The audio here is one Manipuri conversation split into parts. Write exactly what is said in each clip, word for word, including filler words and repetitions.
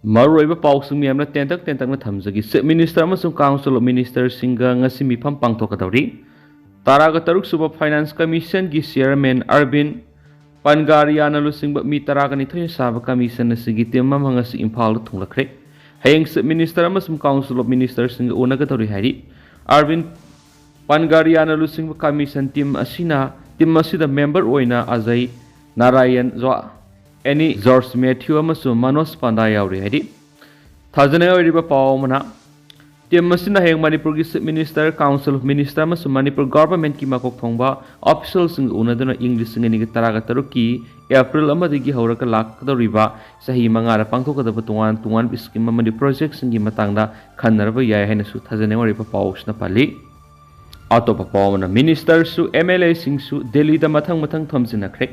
ꯃꯔꯨꯑꯣꯏꯕ ꯄꯥꯎꯁꯤꯡ ꯃꯌꯥꯝꯅ ꯇꯦꯟꯇꯛ ꯇꯦꯟꯇꯛꯅ ꯊꯝꯖꯒꯦ꯫ Chief Minister ꯑꯃꯁꯨꯡ Council of Ministerꯁꯤꯡꯒ ꯉꯁꯤ ꯃꯤꯐꯝ ꯄꯥꯡꯊꯣꯛꯀꯗꯧꯔꯤ꯫ ꯇꯔꯥꯒ ꯇꯔꯨꯛ ꯁꯨꯕ Finance Commissionꯒꯤ Chairman Arvind Pangaria ꯂꯨꯆꯤꯡꯕ ꯃꯤ ꯇꯔꯥꯒ ꯅꯤꯊꯣꯏ ꯁꯥꯕ commission ꯑꯁꯤꯒꯤ team ꯑꯃ ꯉꯁꯤ ꯏꯝꯐꯥꯜꯗ ꯊꯨꯡꯂꯛꯈ꯭ꯔꯦ꯫ ꯍꯌꯦꯡ Chief Minister ꯑꯃꯁꯨꯡ Council of Ministerꯁꯤꯡꯒ ꯎꯅꯒꯗꯧꯔꯤ ꯍꯥꯏꯔꯤ꯫ Arvind Pangaria ꯂꯨꯆꯤꯡꯕ commission team ꯑꯁꯤꯅ team ꯑꯁꯤꯗ member ꯑꯣꯏꯅ ꯑꯖꯌ ꯅꯥꯔꯥꯌꯟ ꯖ꯭ꯋꯥ, ꯑꯦꯅꯤ ꯖꯣꯔꯖ ꯃꯦꯊ꯭ꯌꯨ ꯑꯃꯁꯨꯡ ꯃꯅꯣꯖ ꯄꯥꯟꯗꯥ ꯌꯥꯎꯔꯤ ꯍꯥꯏꯔꯤ꯫ ꯊꯥꯖꯅꯤꯡꯉꯥꯏ ꯑꯣꯏꯔꯤꯕ ꯄꯥꯎ ꯑꯃꯅ, team ꯑꯁꯤꯅ ꯍꯌꯦꯡ ꯃꯅꯤꯄꯨꯔꯒꯤ Chief Minister, Council of Minister ꯑꯃꯁꯨꯡ ꯃꯅꯤꯄꯨꯔ governmentꯀꯤ ꯃꯀꯣꯛ ꯊꯣꯡꯕ officialꯁꯤꯡꯒ ꯎꯅꯗꯨꯅ ꯏꯪ ꯂꯤꯁꯤꯡ ꯑꯅꯤꯒ ꯇꯔꯥꯒ ꯇꯔꯨꯛꯀꯤ April ꯑꯃꯗꯒꯤ ꯍꯧꯔꯒ ꯂꯥꯛꯀꯗꯧꯔꯤꯕ ꯆꯍꯤ ꯃꯉꯥꯗ ꯄꯥꯡꯊꯣꯛꯀꯗꯕ ꯇꯣꯉꯥꯟ ꯇꯣꯉꯥꯟꯕ scheme ꯑꯃꯗꯤ projectꯁꯤꯡꯒꯤ ꯃꯇꯥꯡꯗ ꯈꯟꯅꯔꯕ ꯌꯥꯏ ꯍꯥꯏꯅꯁꯨ ꯊꯥꯖꯅꯤꯡꯉꯥꯏ ꯑꯣꯏꯔꯤꯕ ꯄꯥꯎ ꯑꯁꯤꯅ ꯄꯜꯂꯤ꯫ ꯑꯇꯣꯞꯄ ꯄꯥꯎ ꯑꯃꯅ, ministerꯁꯨ MLAꯁꯤꯡꯁꯨ ꯗꯦꯜꯂꯤꯗ ꯃꯊꯪ ꯃꯊꯪ ꯊꯣꯝꯖꯤꯟꯅꯈ꯭ꯔꯦ꯫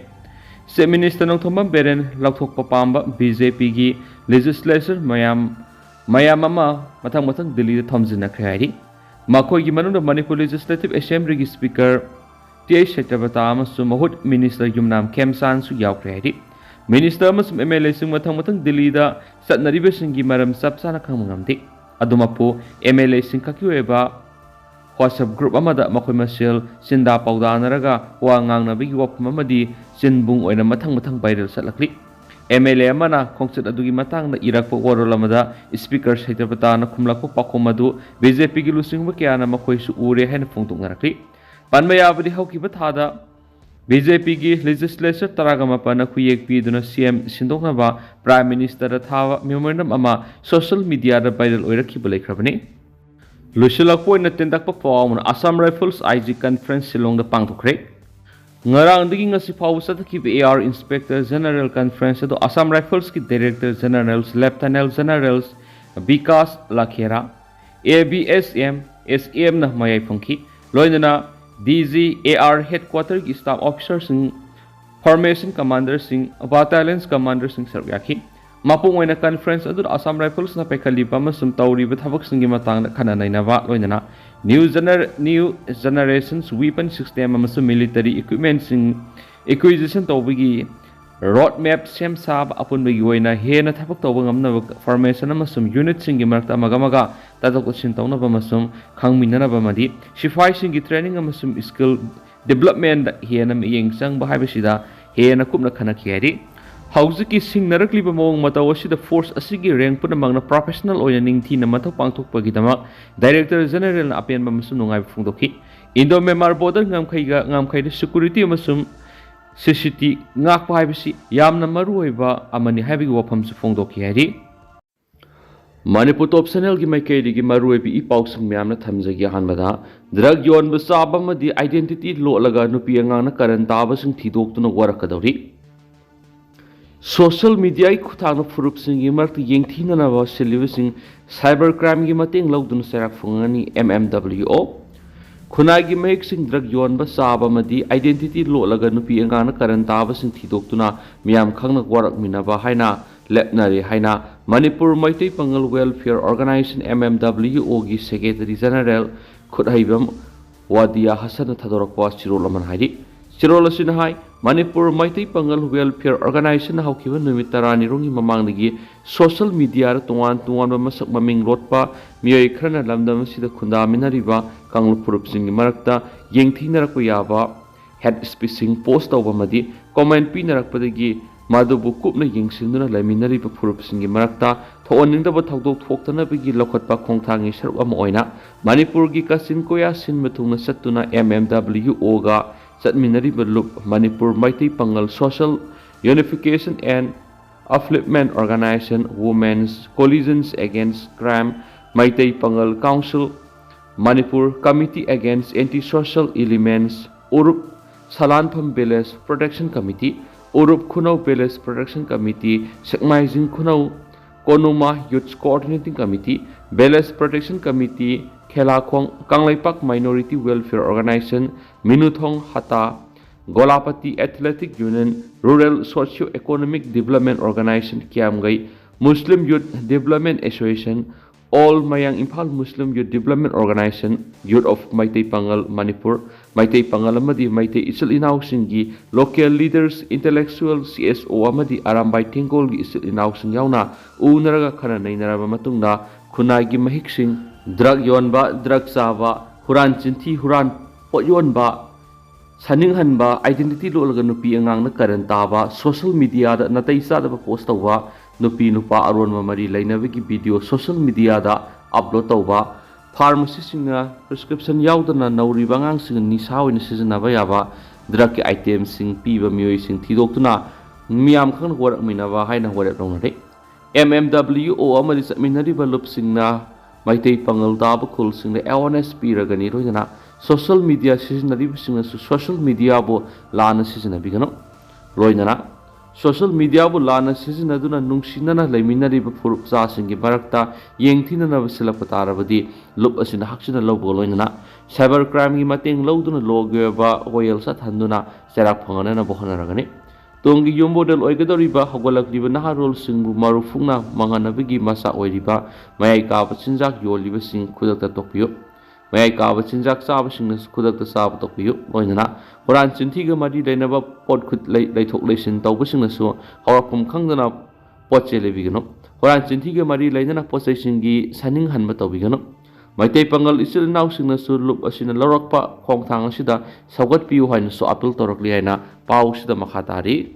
Chief Minister ꯅꯣꯡꯊꯣꯝꯕꯝ ꯕꯤꯔꯦꯟ ꯂꯧꯊꯣꯛꯄ ꯄꯥꯝꯕ BJPꯒꯤ legislature ꯃꯌꯥꯝ, ꯃꯌꯥꯝ ꯑꯃ ꯃꯊꯪ ꯃꯊꯪ ꯗꯦꯜꯂꯤꯗ ꯊꯣꯝꯖꯤꯟꯅꯈ꯭ꯔꯦ ꯍꯥꯏꯔꯤ꯫ ꯃꯈꯣꯏꯒꯤ ꯃꯅꯨꯡꯗ ꯃꯅꯤꯄꯨꯔ Legislative Assemblyꯒꯤ Speaker ꯇꯤ ꯑꯩꯆ ꯁꯇ꯭ꯌꯕ꯭ꯔꯇ ꯑꯃꯁꯨꯡ ꯃꯍꯨꯠ minister ꯌꯨꯝꯅꯥꯝ ꯈꯦꯝꯆꯥꯟꯁꯨ ꯌꯥꯎꯈ꯭ꯔꯦ ꯍꯥꯏꯔꯤ꯫ Minister ꯑꯃꯁꯨꯡ MLAꯁꯤꯡ ꯃꯊꯪ ꯃꯊꯪ ꯗꯦꯜꯂꯤꯗ ꯆꯠꯅꯔꯤꯕꯁꯤꯡꯒꯤ ꯃꯔꯝ ꯆꯞ ꯆꯥꯅ ꯈꯪꯕ ꯉꯝꯗꯦ꯫ ꯑꯗꯨꯃꯛꯄꯨ, MLAꯁꯤꯡ ꯈꯛꯀꯤ ꯑꯣꯏꯕ WhatsApp group ꯑꯃꯗ ꯃꯈꯣꯏ ꯃꯁꯦꯜ ꯆꯤꯟꯗꯥ ꯄꯥꯎꯗꯥꯅꯔꯒ ꯋꯥ ꯉꯥꯡꯅꯕꯒꯤ ꯋꯥꯐꯝ ꯑꯃꯗꯤ ꯆꯤꯟꯕꯨꯡ ꯑꯣꯏꯅ ꯃꯊꯪ ꯃꯊꯪ viral ꯆꯠꯂꯛꯂꯤ꯫ MLA ꯑꯃꯅ ꯈꯣꯡꯆꯠ ꯑꯗꯨꯒꯤ ꯃꯇꯥꯡꯗ ꯏꯔꯛꯄ ꯋꯥꯔꯣꯜ ꯑꯃꯗ Speaker ꯁꯇ꯭ꯌꯕ꯭ꯔꯇꯅ ꯈꯨꯝꯂꯛꯄ ꯄꯥꯎꯈꯨꯝ ꯑꯗꯨ BJPꯒꯤ ꯂꯨꯆꯤꯡꯕ ꯀꯌꯥꯅ ꯃꯈꯣꯏꯁꯨ ꯎꯔꯦ ꯍꯥꯏꯅ ꯐꯣꯡꯗꯣꯛꯅꯔꯛꯂꯤ꯫ ꯄꯟꯕ ꯌꯥꯕꯗꯤ, ꯍꯧꯈꯤꯕ ꯊꯥꯗ BJPꯒꯤ legislature ꯇꯔꯥꯒ ꯃꯥꯄꯟꯅ ꯈꯨꯌꯦꯛ ꯄꯤꯗꯨꯅ CM ꯁꯤꯟꯗꯣꯛꯅꯕ Prime Ministerꯗ ꯊꯥꯕ memorandum ꯑꯃ social mediaꯗ viral ꯑꯣꯏꯔꯛꯈꯤꯕ ꯂꯩꯈ꯭ꯔꯕꯅꯤ꯫ ꯂꯣꯏꯁꯤꯜꯂꯛꯄ ꯑꯣꯏꯅ ꯇꯦꯟꯇꯛꯄ ꯄꯥꯎ ꯑꯃꯅ, Assam Rifles IG conference ꯁꯤꯂꯣꯡꯗ ꯄꯥꯡꯊꯣꯛꯈ꯭ꯔꯦ꯫ ꯉꯔꯥꯡꯗꯒꯤ ꯉꯁꯤ ꯐꯥꯎꯕ ꯆꯠꯊꯈꯤꯕ AR Inspector General Conference ꯑꯗꯨ Assam Riflesꯀꯤ Director Generals, Lieutenant Generals Vikas ꯂꯥꯈꯦꯔꯥ, ABSM, SMꯅ ꯃꯌꯥꯏ ꯐꯝꯈꯤ꯫ ꯂꯣꯏꯅꯅ DG, AR headquarterꯒꯤ staff officerꯁꯤꯡ, formation commanderꯁꯤꯡ, battalions commanderꯁꯤꯡ ꯁꯔꯨꯛ ꯌꯥꯈꯤ꯫ ꯃꯄꯨꯡ ꯑꯣꯏꯅ conference ꯑꯗꯨꯗ Assam Riflesꯅ ꯄꯥꯏꯈꯠꯂꯤꯕ ꯑꯃꯁꯨꯡ ꯇꯧꯔꯤꯕ ꯊꯕꯛꯁꯤꯡꯒꯤ ꯃꯇꯥꯡꯗ ꯈꯟꯅ ꯅꯩꯅꯕ, ꯂꯣꯏꯅꯅ new gener-, new generations weapon system ꯑꯃꯁꯨꯡ military equipmentꯁꯤꯡ acquisition ꯇꯧꯕꯒꯤ ꯔꯣꯗ ꯃꯦꯞ ꯁꯦꯝ ꯁꯥꯕ, ꯑꯄꯨꯟꯕꯒꯤ ꯑꯣꯏꯅ ꯍꯦꯟꯅ ꯊꯕꯛ ꯇꯧꯕ ꯉꯝꯅꯕ ꯐꯣꯔꯃꯦꯁꯟ ꯑꯃꯁꯨꯡ ꯌꯨꯅꯤꯠꯁꯤꯡꯒꯤ ꯃꯔꯛꯇ ꯑꯃꯒ ꯑꯃꯒ ꯇꯥꯊꯣꯛ ꯇꯥꯁꯤꯟ ꯇꯧꯅꯕ ꯑꯃꯁꯨꯡ ꯈꯪꯃꯤꯟꯅꯅꯕ ꯑꯃꯗꯤ ꯁꯤꯐꯥꯏꯁꯤꯡꯒꯤ ꯇ꯭ꯔꯦꯅꯤꯡ ꯑꯃꯁꯨꯡ ꯁ꯭ꯀꯤꯜ ꯗꯤꯕꯂꯞꯃꯦꯟꯗ ꯍꯦꯟꯅ ꯃꯤꯠꯌꯦꯡ ꯆꯪꯕ ꯍꯥꯏꯕꯁꯤꯗ ꯍꯦꯟꯅ ꯀꯨꯞꯅ ꯈꯟꯅꯈꯤ ꯍꯥꯏꯔꯤ꯫ ꯍꯧꯖꯤꯛꯀꯤ ꯁꯤꯡꯅꯔꯛꯂꯤꯕ ꯃꯑꯣꯡ ꯃꯇꯧ ꯑꯁꯤꯗ ꯐꯣꯔꯁ ꯑꯁꯤꯒꯤ ꯔꯦꯡ ꯄꯨꯝꯅꯃꯛꯅ ꯄ꯭ꯔꯣꯐꯦꯁꯅꯦꯜ ꯑꯣꯏꯅ ꯅꯤꯡꯊꯤꯅ ꯃꯊꯧ ꯄꯥꯡꯊꯣꯛꯄꯒꯤꯗꯃꯛ ꯗꯥꯏꯔꯦꯛꯇꯔ ꯖꯦꯅꯦꯔꯦꯜꯅ ꯑꯄꯦꯟꯕ ꯑꯃꯁꯨꯡ ꯅꯨꯡꯉꯥꯏꯕ ꯐꯣꯡꯗꯣꯛꯈꯤ꯫ ꯏꯟꯗꯣ ꯃ꯭ꯌꯥꯟꯃꯥꯔ ꯕꯣꯔꯗꯔ ꯉꯝꯈꯩꯒ ꯉꯝꯈꯩꯗ ꯁꯦꯀ꯭ꯌꯨꯔꯤꯇꯤ ꯑꯃꯁꯨꯡ ꯁꯤꯁꯤꯇꯤ ꯉꯥꯛꯄ ꯍꯥꯏꯕꯁꯤ ꯌꯥꯝꯅ ꯃꯔꯨꯑꯣꯏꯕ ꯑꯃꯅꯤ ꯍꯥꯏꯕꯒꯤ ꯋꯥꯐꯝꯁꯨ ꯐꯣꯡꯗꯣꯛꯈꯤ ꯍꯥꯏꯔꯤ꯫ ꯃꯅꯤꯄꯨꯔ ꯇꯣꯞ ꯆꯦꯅꯦꯜꯒꯤ ꯃꯥꯏꯀꯩꯗꯒꯤ ꯃꯔꯨꯑꯣꯏꯕ ꯏ ꯄꯥꯎꯁꯤꯡ ꯃꯌꯥꯝꯅ ꯊꯝꯖꯒꯦ꯫ ꯑꯍꯥꯟꯕꯗ, ꯗ꯭ꯔꯒ ꯌꯣꯟꯕ, ꯆꯥꯕ ꯑꯃꯗꯤ ꯑꯥꯏꯗꯦꯟꯇꯤꯇꯤ ꯂꯣꯠꯂꯒ ꯅꯨꯄꯤ ꯑꯉꯥꯡꯅ ꯀꯔꯟ ꯇꯥꯕꯁꯤꯡ ꯊꯤꯗꯣꯛꯇꯨꯅ ꯋꯥꯔꯛꯀꯗꯧꯔꯤ꯫ ꯁꯣꯁꯤꯌꯦꯜ ꯃꯤꯗꯤꯌꯥꯒꯤ ꯈꯨꯠꯊꯥꯡꯗ ꯐꯨꯔꯨꯞꯁꯤꯡꯒꯤ ꯃꯔꯛꯇ ꯌꯦꯡꯊꯤꯅꯅꯕ ꯁꯤꯜꯂꯤꯕꯁꯤꯡ ꯁꯥꯏꯕꯔ ꯀ꯭ꯔꯥꯏꯝꯒꯤ ꯃꯇꯦꯡ ꯂꯧꯗꯨꯅ ꯆꯩꯔꯥꯛ ꯐꯪꯒꯅꯤ, ꯑꯦꯝ ꯑꯦꯝ ꯗꯕ꯭ꯂꯤꯎ ꯑꯣ꯫ ꯈꯨꯟꯅꯥꯏꯒꯤ ꯃꯍꯤꯛꯁꯤꯡ, ꯗ꯭ꯔꯒ ꯌꯣꯟꯕ, ꯆꯥꯕ ꯑꯃꯗꯤ ꯑꯥꯏꯗꯦꯟꯇꯤꯇꯤ ꯂꯣꯠꯂꯒ ꯅꯨꯄꯤ ꯑꯉꯥꯡꯅ ꯀꯔꯟ ꯇꯥꯕꯁꯤꯡ ꯊꯤꯗꯣꯛꯇꯨꯅ ꯃꯤꯌꯥꯝ ꯈꯪꯅ ꯋꯥꯔꯛꯃꯤꯟꯅꯕ ꯍꯥꯏꯅ ꯂꯦꯞꯅꯔꯦ ꯍꯥꯏꯅ Manipur Meitei Pangal welfare organisation, M M ꯗꯕ꯭ꯂꯤꯎ ꯑꯣꯒꯤ ꯁꯦꯀ꯭ꯔꯦꯇꯔꯤ ꯖꯦꯅꯔꯦꯜ ꯈꯨꯠꯍꯩꯕꯝ ꯋꯥꯗꯤꯌꯥ ꯍꯁꯟꯅ ꯊꯥꯗꯣꯔꯛꯄ ꯆꯦꯔꯣꯜ ꯑꯃꯅ ꯍꯥꯏꯔꯤ꯫ ꯆꯦꯔꯣꯜ ꯑꯁꯤꯅ ꯍꯥꯏ, ꯃꯅꯤꯄꯨꯔ ꯃꯩꯇꯩ ꯄꯥꯉꯜ ꯋꯦꯜꯐꯤꯌꯔ ꯑꯣꯔꯒꯅꯥꯏꯖꯦꯁꯟꯅ ꯍꯧꯈꯤꯕ ꯅꯨꯃꯤꯠ ꯇꯔꯥꯅꯤꯔꯣꯝꯒꯤ ꯃꯃꯥꯡꯗꯒꯤ ꯁꯣꯁꯤꯌꯦꯜ ꯃꯤꯗꯤꯌꯥꯗ ꯇꯣꯉꯥꯟ ꯇꯣꯉꯥꯟꯕ ꯃꯁꯛ ꯃꯃꯤꯡ ꯂꯣꯠꯄ ꯃꯤꯑꯣꯏ ꯈꯔꯅ ꯂꯝꯗꯝ ꯑꯁꯤꯗ ꯈꯨꯟꯗꯥꯃꯤꯟꯅꯔꯤꯕ ꯀꯥꯡꯂꯨꯞ ꯐꯨꯔꯨꯞꯁꯤꯡꯒꯤ ꯃꯔꯛꯇ ꯌꯦꯡꯊꯤꯅꯔꯛꯄ ꯌꯥꯕ ꯍꯦꯠ ꯁ꯭ꯄꯤꯆꯁꯤꯡ ꯄꯣꯁ ꯇꯧꯕ ꯑꯃꯗꯤ ꯀꯣꯃꯦꯟ ꯄꯤꯅꯔꯛꯄꯗꯒꯤ ꯃꯗꯨꯕꯨ ꯀꯨꯞꯅ ꯌꯦꯡꯁꯤꯟꯗꯨꯅ ꯂꯩꯃꯤꯟꯅꯔꯤꯕ ꯐꯨꯔꯨꯞꯁꯤꯡꯒꯤ ꯃꯔꯛꯇ ꯊꯣꯛꯍꯟꯅꯤꯡꯗꯕ ꯊꯧꯗꯣꯛ ꯊꯣꯛꯇꯅꯕꯒꯤ ꯂꯧꯈꯠꯄ ꯈꯣꯡꯊꯥꯡꯒꯤ ꯁꯔꯨꯛ ꯑꯃ ꯑꯣꯏꯅ ꯃꯅꯤꯄꯨꯔꯒꯤ ꯀꯥꯆꯤꯟ ꯀꯣꯌꯥ ꯁꯤꯟꯕ ꯊꯨꯡꯅ ꯆꯠꯇꯨꯅ ꯑꯦꯝ ꯑꯦꯝ ꯗꯕ꯭ꯂꯤꯎ ꯑꯣꯒ ꯆꯠꯃꯤꯟꯅꯔꯤꯕ ꯂꯨꯞ, Manipur Meitei Pangal Social Unification and Upliftment Organization, Women's Coalitions Against Crime, Meitei Pangal council, Manipur Committee Against Anti-Social Elements, Urup Salanpham Village Protection Committee, Urup Khunou Village Protection Committee, Sekmaijing Khunou Konuma Youth Coordinating Committee, Village Protection Committee, Khelakhong Kangleipak Minority Welfare Organization, Minuthong Hatta, Golapati Athletic Union, Rural Socio Economic Development Organization, Kiyamgei Muslim Youth Development Association, All Mayang Imphal Muslim Youth Development Organization, Youth of Meitei Pangal Manipur, Meitei Pangal ꯑꯃꯗꯤ ꯃꯩꯇꯩ ꯏꯆꯤꯜ ꯏꯅꯥꯎꯁꯤꯡꯒꯤ local leaders, intellectual, C S O ꯑꯃꯗꯤ ꯑꯔꯥꯝꯕꯥꯏ ꯇꯦꯡꯒꯣꯜꯒꯤ ꯏꯆꯤꯜ ꯏꯅꯥꯎꯁꯤꯡ ꯌꯥꯎꯅ ꯎꯅꯔꯒ ꯈꯟꯅ ꯅꯩꯅꯔꯕ ꯃꯇꯨꯡꯗ ꯈꯨꯟꯅꯥꯏꯒꯤ ꯃꯍꯤꯛꯁꯤꯡ, drug ꯌꯣꯟꯕ, drug ꯆꯥꯕ, ꯍꯨꯔꯥꯟ ꯆꯤꯟꯊꯤ, ꯍꯨꯔꯥꯟ ꯄꯣꯠ ꯌꯣꯟꯕ, ꯁꯥꯅꯤꯡꯍꯟꯕ, identity ꯂꯣꯠꯂꯒ ꯅꯨꯄꯤ ꯑꯉꯥꯡꯅ ꯀꯔꯟ ꯇꯥꯕ, social mediaꯗ ꯅꯥꯇꯩ ꯆꯥꯗꯕ post ꯇꯧꯕ, ꯅꯨꯄꯤ ꯅꯨꯄꯥ ꯑꯔꯣꯟꯕ ꯃꯔꯤ ꯂꯩꯅꯕꯒꯤ video social mediaꯗ upload ꯇꯧꯕ, pharmacyꯁꯤꯡꯅ prescription ꯌꯥꯎꯗꯅ ꯅꯧꯔꯤꯕ ꯑꯉꯥꯡꯁꯤꯡꯅ ꯅꯤꯁꯥ ꯑꯣꯏꯅ ꯁꯤꯖꯤꯟꯅꯕ ꯌꯥꯕ drugꯀꯤ itemꯁꯤꯡ ꯄꯤꯕ ꯃꯤꯑꯣꯏꯁꯤꯡ ꯊꯤꯗꯣꯛꯇꯨꯅ ꯃꯤꯌꯥꯝ ꯈꯪꯅ ꯋꯥꯔꯛꯃꯤꯟꯅꯕ ꯍꯥꯏꯅ ꯋꯥꯔꯦꯞ ꯂꯧꯅꯔꯦ꯫ M M W O ꯑꯃꯗꯤ ꯆꯠꯃꯤꯟꯅꯔꯤꯕ ꯂꯨꯞꯁꯤꯡꯅ ꯃꯩꯇꯩ ꯄꯥꯉꯜ ꯇꯥꯕ ꯈꯨꯜꯁꯤꯡꯗ awareness ꯄꯤꯔꯒꯅꯤ꯫ ꯂꯣꯏꯅꯅ social media ꯁꯤꯖꯤꯟꯅꯔꯤꯕꯁꯤꯡꯅꯁꯨ social mediaꯕꯨ ꯂꯥꯟꯅ ꯁꯤꯖꯤꯟꯅꯕꯤꯒꯅꯨ꯫ ꯂꯣꯏꯅꯅ social mediaꯕꯨ ꯂꯥꯟꯅ ꯁꯤꯖꯤꯟꯅꯗꯨꯅ ꯅꯨꯡꯁꯤꯅꯅ ꯂꯩꯃꯤꯟꯅꯔꯤꯕ ꯐꯨꯔꯨꯞ ꯆꯥꯁꯤꯡꯒꯤ ꯃꯔꯛꯇ ꯌꯦꯡꯊꯤꯅꯅꯕ ꯁꯤꯜꯂꯛꯄ ꯇꯥꯔꯕꯗꯤ ꯂꯨꯞ ꯑꯁꯤꯅ ꯍꯛꯆꯤꯟꯅ ꯂꯧꯕꯒ ꯂꯣꯏꯅꯅ cyber crimeꯒꯤ ꯃꯇꯦꯡ ꯂꯧꯗꯨꯅ ꯂꯣꯒꯤ ꯑꯣꯏꯕ ꯋꯥꯌꯦꯜ ꯆꯠꯍꯟꯗꯨꯅ ꯆꯩꯔꯥꯛ ꯐꯪꯍꯟꯅꯅꯕ ꯍꯣꯠꯅꯔꯒꯅꯤ꯫ ꯇꯨꯡꯒꯤ ꯌꯨꯝꯕꯨꯗꯦꯜ ꯑꯣꯏꯒꯗꯧꯔꯤꯕ ꯍꯧꯒꯠꯂꯛꯂꯤꯕ ꯅꯍꯥꯔꯣꯜꯁꯤꯡꯕꯨ ꯃꯔꯨꯞ ꯐꯨꯛꯅ ꯃꯥꯡꯍꯟꯅꯕꯒꯤ ꯃꯆꯥꯛ ꯑꯣꯏꯔꯤꯕ ꯃꯌꯥꯏ ꯀꯥꯕ ꯆꯤꯟꯖꯥꯛ ꯌꯣꯜꯂꯤꯕꯁꯤꯡ ꯈꯨꯗꯛꯇ ꯇꯣꯛꯄꯤꯌꯨ꯫ ꯃꯌꯥꯏ ꯀꯥꯕ ꯆꯤꯟꯖꯥꯛ ꯆꯥꯕꯁꯤꯡꯅꯁꯨ ꯈꯨꯗꯛꯇ ꯆꯥꯕ ꯇꯣꯛꯄꯤꯌꯨ꯫ ꯂꯣꯏꯅꯅ ꯍꯨꯔꯥꯟ ꯆꯤꯟꯊꯤꯒ ꯃꯔꯤ ꯂꯩꯅꯕ ꯄꯣꯠ ꯈꯨꯠ ꯂꯩ-, ꯂꯩꯊꯣꯛ ꯂꯩꯁꯤꯟ ꯇꯧꯕꯁꯤꯡꯅꯁꯨ ꯍꯧꯔꯛꯐꯝ ꯈꯪꯗꯅ ꯄꯣꯠ ꯆꯩ ꯂꯩꯕꯤꯒꯅꯨ꯫ ꯍꯨꯔꯥꯟ ꯆꯤꯟꯊꯤꯒ ꯃꯔꯤ ꯂꯩꯅꯅ ꯄꯣꯠ ꯆꯩꯁꯤꯡꯒꯤ ꯁꯥꯅꯤꯡꯍꯟꯕ ꯇꯧꯕꯤꯒꯅꯨ꯫ ꯃꯩꯇꯩ ꯄꯥꯉꯜ ꯏꯆꯤꯜ ꯏꯅꯥꯎꯁꯤꯡꯅꯁꯨ ꯂꯨꯞ ꯑꯁꯤꯅ ꯂꯧꯔꯛꯄ ꯈꯣꯡꯊꯥꯡ ꯑꯁꯤꯗ ꯁꯧꯒꯠꯄꯤꯌꯨ ꯍꯥꯏꯅꯁꯨ appeal ꯇꯧꯔꯛꯂꯤ ꯍꯥꯏꯅ ꯄꯥꯎꯁꯤꯗ ꯃꯈꯥ ꯇꯥꯔꯤ꯫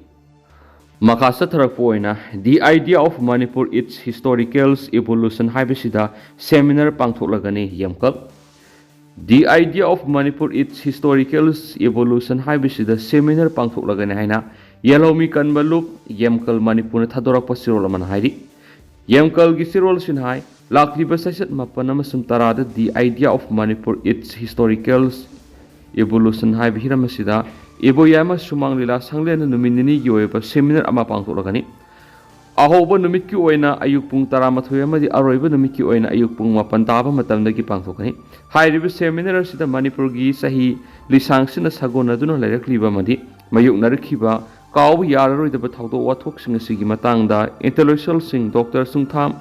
ꯃꯈꯥ ꯆꯠꯊꯔꯛꯄ ꯑꯣꯏꯅ The Idea of Manipur, Its Historical Evolution ꯍꯥꯏꯕꯁꯤꯗ seminar ꯄꯥꯡꯊꯣꯛꯂꯒꯅꯤ꯫ ꯌꯦꯝꯀꯜ The Idea of Manipur, Its Historical Evolution ꯍꯥꯏꯕꯁꯤꯗ seminar ꯄꯥꯡꯊꯣꯛꯂꯒꯅꯤ ꯍꯥꯏꯅ ꯌꯦꯜꯍꯧꯃꯤ ꯀꯟꯕ ꯂꯨꯞ ꯌꯦꯝꯀꯜ ꯃꯅꯤꯄꯨꯔꯅ ꯊꯥꯗꯣꯔꯛꯄ ꯆꯦꯔꯣꯜ ꯑꯃꯅ ꯍꯥꯏꯔꯤ꯫ ꯌꯦꯝꯀꯜꯒꯤ ꯆꯦꯔꯣꯜꯁꯤꯅ ꯍꯥꯏ, ꯂꯥꯛꯂꯤꯕ ꯆꯩꯆꯠ ꯃꯥꯄꯟ ꯑꯃꯁꯨꯡ ꯇꯔꯥꯗ The Idea of Manipur, Its Historical Evolution ꯍꯥꯏꯕ ꯍꯤꯔꯝ ꯑꯁꯤꯗ ꯏꯕꯣꯌꯥꯏꯃ ꯁꯨꯃꯥꯡ ꯂꯤꯂꯥ ꯁꯪꯂꯦꯟꯗ ꯅꯨꯃꯤꯠ ꯅꯤꯅꯤꯒꯤ ꯑꯣꯏꯕ seminar ꯑꯃ ꯄꯥꯡꯊꯣꯛꯂꯒꯅꯤ꯫ ꯑꯍꯧꯕ ꯅꯨꯃꯤꯠꯀꯤ ꯑꯣꯏꯅ ꯑꯌꯨꯛ ꯄꯨꯡ ꯇꯔꯥꯃꯥꯊꯣꯏ ꯑꯃꯗꯤ ꯑꯔꯣꯏꯕ ꯅꯨꯃꯤꯠꯀꯤ ꯑꯣꯏꯅ ꯑꯌꯨꯛ ꯄꯨꯡ ꯃꯥꯄꯟ ꯇꯥꯕ ꯃꯇꯝꯗꯒꯤ ꯄꯥꯡꯊꯣꯛꯀꯅꯤ꯫ ꯍꯥꯏꯔꯤꯕ seminar ꯑꯁꯤꯗ ꯃꯅꯤꯄꯨꯔꯒꯤ ꯆꯍꯤ ꯂꯤꯁꯥꯡꯁꯤꯟꯅ ꯁꯥꯒꯣꯟꯅꯗꯨꯅ ꯂꯩꯔꯛꯂꯤꯕ ꯑꯃꯗꯤ ꯃꯥꯌꯣꯛꯅꯔꯛꯈꯤꯕ ꯀꯥꯎꯕ ꯌꯥꯔꯔꯣꯏꯗꯕ ꯊꯧꯗꯣꯛ ꯋꯥꯊꯣꯛꯁꯤꯡ ꯑꯁꯤꯒꯤ ꯃꯇꯥꯡꯗ intellectualꯁꯤꯡ doctor ꯆꯨꯡꯊꯥꯝ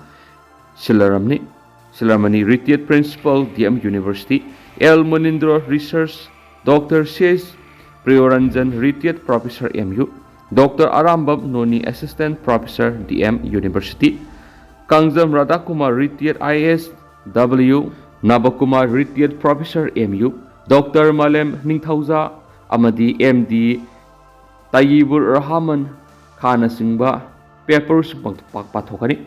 ꯁꯤꯜꯂꯔꯝꯅꯤ, ꯁꯤꯜꯂꯔꯃꯅꯤ, retired principal, D M University, L Munindro, research Doctor C H Priyoranjan, Retired Professor, M U, Doctor Arambam Noni, Assistant Professor, D M University, Kangjam Radhakumar, Retired I A S, W, Nabakumar, Retired Professor, M U, Doctor Malem Ningthauja ꯑꯃꯗꯤ M D Tayyibur Rahman ꯈꯥꯟꯅꯆꯤꯡꯕ paperꯁꯤꯡ ꯄꯥꯡꯊꯣꯛ-, ꯄꯥ-, ꯄꯥꯊꯣꯛꯀꯅꯤ꯫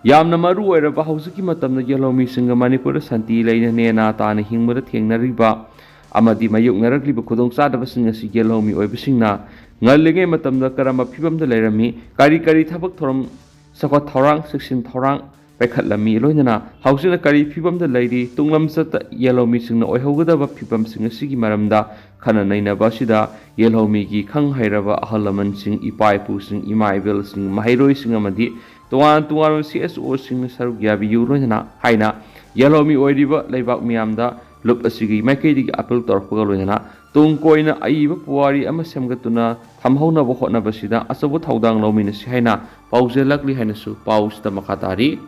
ꯌꯥꯝꯅ ꯃꯔꯨ ꯑꯣꯏꯔꯕ ꯍꯧꯖꯤꯛꯀꯤ ꯃꯇꯝꯗ ꯌꯦꯜꯍꯧꯃꯤꯁꯤꯡꯒ ꯃꯅꯤꯄꯨꯔꯗ ꯁꯥꯟꯇꯤ ꯂꯩꯅ ꯅꯦꯅꯥ ꯇꯥꯅ ꯍꯤꯡꯕꯗ ꯊꯦꯡꯅꯔꯤꯕ ꯑꯃꯗꯤ ꯃꯥꯌꯣꯛꯅꯔꯛꯂꯤꯕ ꯈꯨꯗꯣꯡꯆꯥꯗꯕꯁꯤꯡ ꯑꯁꯤ ꯌꯦꯜꯍꯧꯃꯤ ꯑꯣꯏꯕꯁꯤꯡꯅ ꯉꯜꯂꯤꯉꯩ ꯃꯇꯝꯗ ꯀꯔꯝꯕ ꯐꯤꯕꯝꯗ ꯂꯩꯔꯝꯃꯤ, ꯀꯔꯤ ꯀꯔꯤ ꯊꯕꯛ ꯊꯧꯔꯝ, ꯆꯥꯎꯈꯠ ꯊꯧꯔꯥꯡ, ꯆꯦꯛꯁꯤꯟ ꯊꯧꯔꯥꯡ ꯄꯥꯏꯈꯠꯂꯝꯃꯤ, ꯂꯣꯏꯅꯅ ꯍꯧꯖꯤꯛꯅ ꯀꯔꯤ ꯐꯤꯕꯝꯗ ꯂꯩꯔꯤ, ꯇꯨꯡꯂꯝꯆꯠꯇ ꯌꯦꯜꯍꯧꯃꯤꯁꯤꯡꯅ ꯑꯣꯏꯍꯧꯒꯗꯕ ꯐꯤꯕꯝꯁꯤꯡ ꯑꯁꯤꯒꯤ ꯃꯔꯝꯗ ꯈꯟꯅ ꯅꯩꯅꯕ ꯑꯁꯤꯗ ꯌꯦꯜꯍꯧꯃꯤꯒꯤ ꯈꯪ ꯍꯩꯔꯕ ꯑꯍꯜ ꯂꯃꯟꯁꯤꯡ, ꯏꯄꯥ ꯏꯄꯨꯁꯤꯡ, ꯏꯃꯥ ꯏꯕꯦꯜꯁꯤꯡ, ꯃꯍꯩꯔꯣꯏꯁꯤꯡ ꯑꯃꯗꯤ ꯇꯣꯉꯥꯟ ꯇꯣꯉꯥꯟꯕ C S Oꯁꯤꯡꯅ ꯁꯔꯨꯛ ꯌꯥꯕꯤꯌꯨ, ꯂꯣꯏꯅꯅ ꯍꯥꯏꯅ ꯌꯦꯜꯍꯧꯃꯤ ꯑꯣꯏꯔꯤꯕ ꯂꯩꯕꯥꯛ ꯃꯤꯌꯥꯝꯗ ꯂꯨꯞ ꯑꯁꯤꯒꯤ ꯃꯥꯏꯀꯩꯗꯒꯤ appeal ꯇꯧꯔꯛꯄꯒ ꯂꯣꯏꯅꯅ ꯇꯨꯡ ꯀꯣꯏꯅ ꯑꯏꯕ ꯄꯨꯋꯥꯔꯤ ꯑꯃ ꯁꯦꯝꯒꯠꯇꯨꯅ ꯊꯝꯍꯧꯅꯕ ꯍꯣꯠꯅꯕꯁꯤꯗ ꯑꯆꯧꯕ ꯊꯧꯗꯥꯡ ꯂꯧꯃꯤꯟꯅꯁꯤ ꯍꯥꯏꯅ ꯄꯥꯎꯖꯦꯜꯂꯛꯂꯤ ꯍꯥꯏꯅꯁꯨ ꯄꯥꯎꯁꯤꯗ ꯃꯈꯥ ꯇꯥꯔꯤ꯫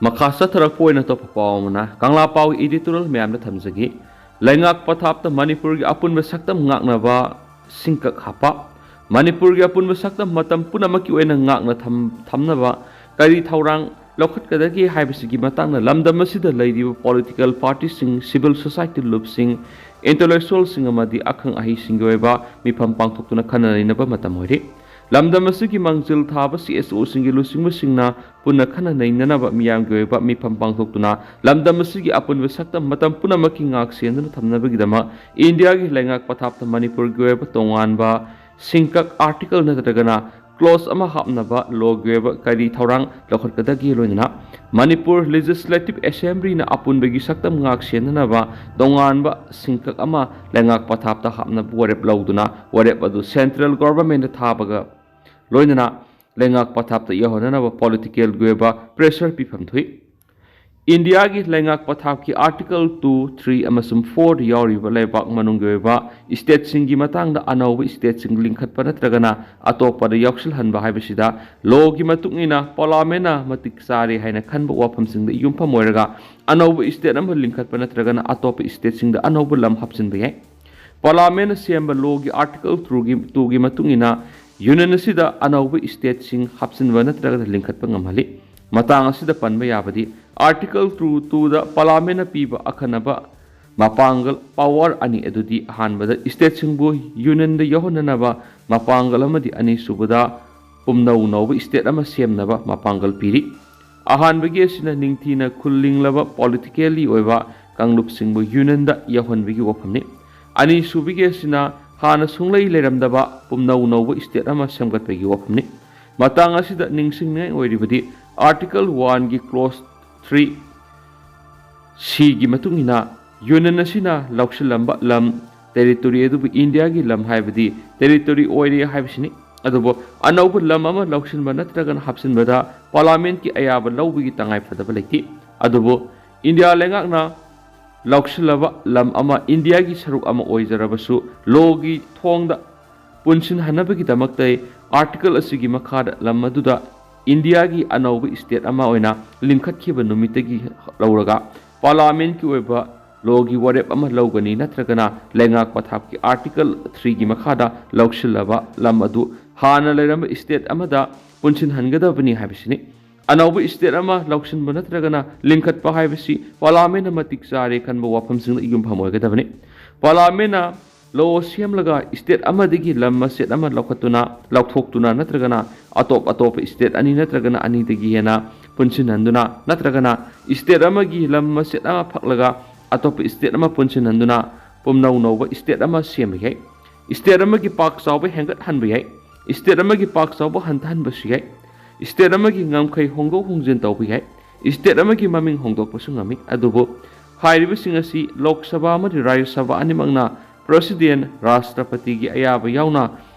ꯃꯈꯥ ꯆꯠꯊꯔꯛꯄ ꯑꯣꯏꯅ ꯑꯇꯣꯞꯄ ꯄꯥꯎ ꯑꯃꯅ ꯀꯪꯂꯥ ꯄꯥꯎ editorial ꯃꯌꯥꯝꯗ ꯊꯝꯖꯒꯦ꯫ ꯂꯩꯉꯥꯛ ꯄꯊꯥꯞꯇ ꯃꯅꯤꯄꯨꯔꯒꯤ ꯑꯄꯨꯟꯕ ꯁꯛꯇꯝ ꯉꯥꯛꯅꯕ ꯁꯤꯡꯀꯛ ꯍꯥꯞꯄ꯫ ꯃꯅꯤꯄꯨꯔꯒꯤ ꯑꯄꯨꯟꯕ ꯁꯛꯇꯝ ꯃꯇꯝ ꯄꯨꯝꯅꯃꯛꯀꯤ ꯑꯣꯏꯅ ꯉꯥꯛꯅ ꯊꯝ-, ꯊꯝꯅꯕ ꯀꯔꯤ ꯊꯧꯔꯥꯡ ꯂꯧꯈꯠꯀꯗꯒꯦ ꯍꯥꯏꯕꯁꯤꯒꯤ ꯃꯇꯥꯡꯗ ꯂꯝꯗꯝ ꯑꯁꯤꯗ ꯂꯩꯔꯤꯕ political partyꯁꯤꯡ, civil society ꯂꯨꯞꯁꯤꯡ, intellectualꯁꯤꯡ ꯑꯃꯗꯤ ꯑꯈꯪ ꯑꯍꯩꯁꯤꯡꯒꯤ ꯑꯣꯏꯕ ꯃꯤꯐꯝ ꯄꯥꯡꯊꯣꯛꯇꯨꯅ ꯈꯟꯅ ꯅꯩꯅꯕ ꯃꯇꯝ ꯑꯣꯏꯔꯦ꯫ ꯂꯝꯗꯝ ꯑꯁꯤꯒꯤ ꯃꯥꯡꯖꯤꯜ ꯊꯥꯕ C S Oꯁꯤꯡꯒꯤ ꯂꯨꯆꯤꯡꯕꯁꯤꯡꯅ ꯄꯨꯟꯅ ꯈꯟꯅ ꯅꯩꯅꯅꯕ ꯃꯤꯌꯥꯝꯒꯤ ꯑꯣꯏꯕ ꯃꯤꯐꯝ ꯄꯥꯡꯊꯣꯛꯇꯨꯅ ꯂꯝꯗꯝ ꯑꯁꯤꯒꯤ ꯑꯄꯨꯟꯕ ꯁꯛꯇꯝ ꯃꯇꯝ ꯄꯨꯝꯅꯃꯛꯀꯤ ꯉꯥꯛ ꯁꯦꯟꯗꯨꯅ ꯊꯝꯅꯕꯒꯤꯗꯃꯛ ꯏꯟꯗꯤꯌꯥꯒꯤ ꯂꯩꯉꯥꯛ ꯄꯊꯥꯞꯇ ꯃꯅꯤꯄꯨꯔꯒꯤ ꯑꯣꯏꯕ ꯇꯣꯉꯥꯟꯕ ꯁꯤꯡꯀꯛ article ꯅꯠꯇ꯭ꯔꯒꯅ clause ꯑꯃ ꯍꯥꯞꯅꯕ lawꯒꯤ ꯑꯣꯏꯕ ꯀꯔꯤ ꯊꯧꯔꯥꯡ ꯂꯧꯈꯠꯀꯗꯒꯦ, ꯂꯣꯏꯅꯅ ꯃꯅꯤꯄꯨꯔ Legislative Assemblyꯅ ꯑꯄꯨꯟꯕꯒꯤ ꯁꯛꯇꯝ ꯉꯥꯛ ꯁꯦꯟꯅꯅꯕ ꯇꯣꯉꯥꯟꯕ ꯁꯤꯡꯀꯛ ꯑꯃ ꯂꯩꯉꯥꯛ ꯄꯊꯥꯞꯇ ꯍꯥꯞꯅꯕ ꯋꯥꯔꯦꯞ ꯂꯧꯗꯨꯅ ꯋꯥꯔꯦꯞ ꯑꯗꯨ central governmentꯇ ꯊꯥꯕꯒ ꯂꯣꯏꯅꯅ ꯂꯩꯉꯥꯛ ꯄꯊꯥꯞꯇ ꯌꯧꯍꯟꯅꯅꯕ politicalꯒꯤ ꯑꯣꯏꯕ pressure ꯄꯤꯐꯝ ꯊꯣꯛꯏ꯫ ꯏꯟꯗꯤꯌꯥꯒꯤ ꯂꯩꯉꯥꯛ ꯄꯊꯥꯞꯀꯤ Article two, three ꯑꯃꯁꯨꯡ four ꯗ ꯌꯥꯎꯔꯤꯕ ꯂꯩꯕꯥꯛ ꯃꯅꯨꯡꯒꯤ ꯑꯣꯏꯕ stateꯁꯤꯡꯒꯤ ꯃꯇꯥꯡꯗ ꯑꯅꯧꯕ stateꯁꯤꯡ ꯂꯤꯡꯈꯠꯄ ꯅꯠꯇ꯭ꯔꯒꯅ ꯑꯇꯣꯞꯄꯗ ꯌꯥꯎꯁꯤꯜꯍꯟꯕ ꯍꯥꯏꯕꯁꯤꯗ lawꯒꯤ ꯃꯇꯨꯡ ꯏꯟꯅ Parliamentꯅ ꯃꯇꯤꯛ ꯆꯥꯔꯦ ꯍꯥꯏꯅ ꯈꯟꯕ ꯋꯥꯐꯝꯁꯤꯡꯗ ꯌꯨꯝꯐꯝ ꯑꯣꯏꯔꯒ ꯑꯅꯧꯕ state ꯑꯃ ꯂꯤꯡꯈꯠꯄ ꯅꯠꯇ꯭ꯔꯒꯅ ꯑꯇꯣꯞꯄ stateꯁꯤꯡꯗ ꯑꯅꯧꯕ ꯂꯝ ꯍꯥꯞꯆꯤꯟꯕ ꯌꯥꯏ꯫ Parliamentꯅ ꯁꯦꯝꯕ lawꯒꯤ Article twoꯒꯤ, twoꯒꯤ ꯃꯇꯨꯡ ꯏꯟꯅ Union ꯑꯁꯤꯗ ꯑꯅꯧꯕ stateꯁꯤꯡ ꯍꯥꯞꯆꯤꯟꯕ ꯅꯠꯇ꯭ꯔꯒ ꯂꯤꯡꯈꯠꯄ ꯉꯝꯍꯜꯂꯤ꯫ ꯃꯇꯥꯡ ꯑꯁꯤꯗ ꯄꯟꯕ ꯌꯥꯕꯗꯤ Article two, twoꯗ Parliamentꯅ ꯄꯤꯕ ꯑꯈꯟꯅꯕ ꯃꯄꯥꯡꯒꯜ, power, ꯑꯅꯤ ꯑꯗꯨꯗꯤ ꯑꯍꯥꯟꯕꯗ stateꯁꯤꯡꯕꯨ Unionꯗ ꯌꯥꯎꯍꯟꯅꯅꯕ ꯃꯄꯥꯡꯒꯜ ꯑꯃꯗꯤ ꯑꯅꯤꯁꯨꯕꯗ ꯄꯨꯝꯅꯧ ꯅꯧꯕ state ꯑꯃ ꯁꯦꯝꯅꯕ ꯃꯄꯥꯡꯒꯜ ꯄꯤꯔꯤ꯫ ꯑꯍꯥꯟꯕꯒꯤ ꯑꯁꯤꯅ ꯅꯤꯡꯊꯤꯅ ꯈꯨꯜꯂꯤꯡꯂꯕ politically ꯑꯣꯏꯕ ꯀꯥꯡꯂꯨꯞꯁꯤꯡꯕꯨ Unionꯗ ꯌꯥꯎꯍꯟꯕꯒꯤ ꯋꯥꯐꯝꯅꯤ꯫ ꯑꯅꯤꯁꯨꯕꯒꯤ ꯑꯁꯤꯅ ꯍꯥꯟꯅ ꯁꯨꯡꯂꯩ ꯂꯩꯔꯝꯗꯕ ꯄꯨꯝꯅꯧ ꯅꯧꯕ state ꯑꯃ ꯁꯦꯝꯒꯠꯄꯒꯤ ꯋꯥꯐꯝꯅꯤ꯫ ꯃꯇꯥꯡ ꯑꯁꯤꯗ ꯅꯤꯡꯁꯤꯡꯅꯤꯡꯉꯥꯏ ꯑꯣꯏꯔꯤꯕꯗꯤ Article oneꯒꯤ clause three Cꯒꯤ ꯃꯇꯨꯡ ꯏꯟꯅ Union ꯑꯁꯤꯅ ꯂꯧꯁꯤꯜꯂꯝꯕ ꯂꯝ, territory, ꯑꯗꯨꯕꯨ ꯏꯟꯗꯤꯌꯥꯒꯤ ꯂꯝ ꯍꯥꯏꯕꯗꯤ territory ꯑꯣꯏꯔꯦ ꯍꯥꯏꯕꯁꯤꯅꯤ꯫ ꯑꯗꯨꯕꯨ ꯑꯅꯧꯕ ꯂꯝ ꯑꯃ ꯂꯧꯁꯤꯟꯕ ꯅꯠꯇ꯭ꯔꯒꯅ ꯍꯥꯞꯆꯤꯟꯕꯗ Parliamentꯀꯤ ꯑꯌꯥꯕ ꯂꯧꯕꯒꯤ ꯇꯉꯥꯏ ꯐꯗꯕ ꯂꯩꯇꯦ꯫ ꯑꯗꯨꯕꯨ ꯏꯟꯗꯤꯌꯥ ꯂꯩꯉꯥꯛꯅ ꯂꯧꯁꯤꯜꯂꯕ ꯂꯝ ꯑꯃ ꯏꯟꯗꯤꯌꯥꯒꯤ ꯁꯔꯨꯛ ꯑꯃ ꯑꯣꯏꯖꯔꯕꯁꯨ lawꯒꯤ ꯊꯣꯡꯗ ꯄꯨꯟꯁꯤꯟꯍꯟꯅꯕꯒꯤꯗꯃꯛꯇ Article ꯑꯁꯤꯒꯤ ꯃꯈꯥꯗ ꯂꯝ ꯑꯗꯨꯗ ꯏꯟꯗꯤꯌꯥꯒꯤ ꯑꯅꯧꯕ state ꯑꯃ ꯑꯣꯏꯅ ꯂꯤꯡꯈꯠꯈꯤꯕ ꯅꯨꯃꯤꯠꯇꯒꯤ ꯂꯧꯔꯒ Parliamentꯀꯤ ꯑꯣꯏꯕ lawꯒꯤ ꯋꯥꯔꯦꯞ ꯑꯃ ꯂꯧꯒꯅꯤ ꯅꯠꯇ꯭ꯔꯒꯅ ꯂꯩꯉꯥꯛ ꯄꯊꯥꯞꯀꯤ Article threeꯒꯤ ꯃꯈꯥꯗ ꯂꯧꯁꯤꯜꯂꯕ ꯂꯝ ꯑꯗꯨ ꯍꯥꯟꯅ ꯂꯩꯔꯝꯕ state ꯑꯃꯗ ꯄꯨꯟꯁꯤꯟꯍꯟꯒꯗꯕꯅꯤ ꯍꯥꯏꯕꯁꯤꯅꯤ꯫ ꯑꯅꯧꯕ state ꯑꯃ ꯂꯧꯁꯤꯟꯕ ꯅꯠꯇ꯭ꯔꯒꯅ ꯂꯤꯡꯈꯠꯄ ꯍꯥꯏꯕꯁꯤ Parliamentꯅ ꯃꯇꯤꯛ ꯆꯥꯔꯦ ꯈꯟꯕ ꯋꯥꯐꯝꯁꯤꯡꯗ ꯌꯨꯝꯐꯝ ꯑꯣꯏꯒꯗꯕꯅꯤ꯫ Parliamentꯅ law ꯁꯦꯝꯂꯒ state ꯑꯃꯗꯒꯤ ꯂꯝ ꯃꯆꯦꯠ ꯑꯃ ꯂꯧꯈꯠꯇꯨꯅ, ꯂꯧꯊꯣꯛꯇꯨꯅ ꯅꯠꯇ꯭ꯔꯒꯅ ꯑꯇꯣꯞ ꯑꯇꯣꯞꯄ state ꯑꯅꯤ ꯅꯠꯇ꯭ꯔꯒꯅ ꯑꯅꯤꯗꯒꯤ ꯍꯦꯟꯅ ꯄꯨꯟꯁꯤꯟꯍꯟꯗꯨꯅ ꯅꯠꯇ꯭ꯔꯒꯅ state ꯑꯃꯒꯤ ꯂꯝ ꯃꯆꯦꯠ ꯑꯃ ꯐꯛꯂꯒ ꯑꯇꯣꯞꯄ state ꯑꯃ ꯄꯨꯟꯁꯤꯟꯍꯟꯗꯨꯅ ꯄꯨꯝꯅꯧ ꯅꯧꯕ state ꯑꯃ ꯁꯦꯝꯕ ꯌꯥꯏ꯫ State ꯑꯃꯒꯤ ꯄꯥꯛ ꯆꯥꯎꯕ ꯍꯦꯟꯒꯠꯍꯟꯕ ꯌꯥꯏ꯫ State ꯑꯃꯒꯤ ꯄꯥꯛ ꯆꯥꯎꯕ ꯍꯟꯊꯍꯟꯕꯁꯨ ꯌꯥꯏ꯫ State ꯑꯃꯒꯤ ꯉꯝꯈꯩ ꯍꯣꯡꯗꯣꯛ ꯍꯣꯡꯖꯤꯟ ꯇꯧꯕ ꯌꯥꯏ꯫ State ꯑꯃꯒꯤ ꯃꯃꯤꯡ ꯍꯣꯡꯗꯣꯛꯄꯁꯨ ꯉꯝꯃꯤ꯫ ꯑꯗꯨꯕꯨ ꯍꯥꯏꯔꯤꯕꯁꯤꯡ ꯑꯁꯤ ꯂꯣꯛ ꯁꯚꯥ ꯑꯃꯗꯤ ꯔꯥꯖ꯭ꯌ ꯁꯚꯥ ꯑꯅꯤꯃꯛꯅ President, ꯔꯥꯁꯇ꯭ꯔꯄꯇꯤꯒꯤ ꯑꯌꯥꯕ ꯌꯥꯎꯅ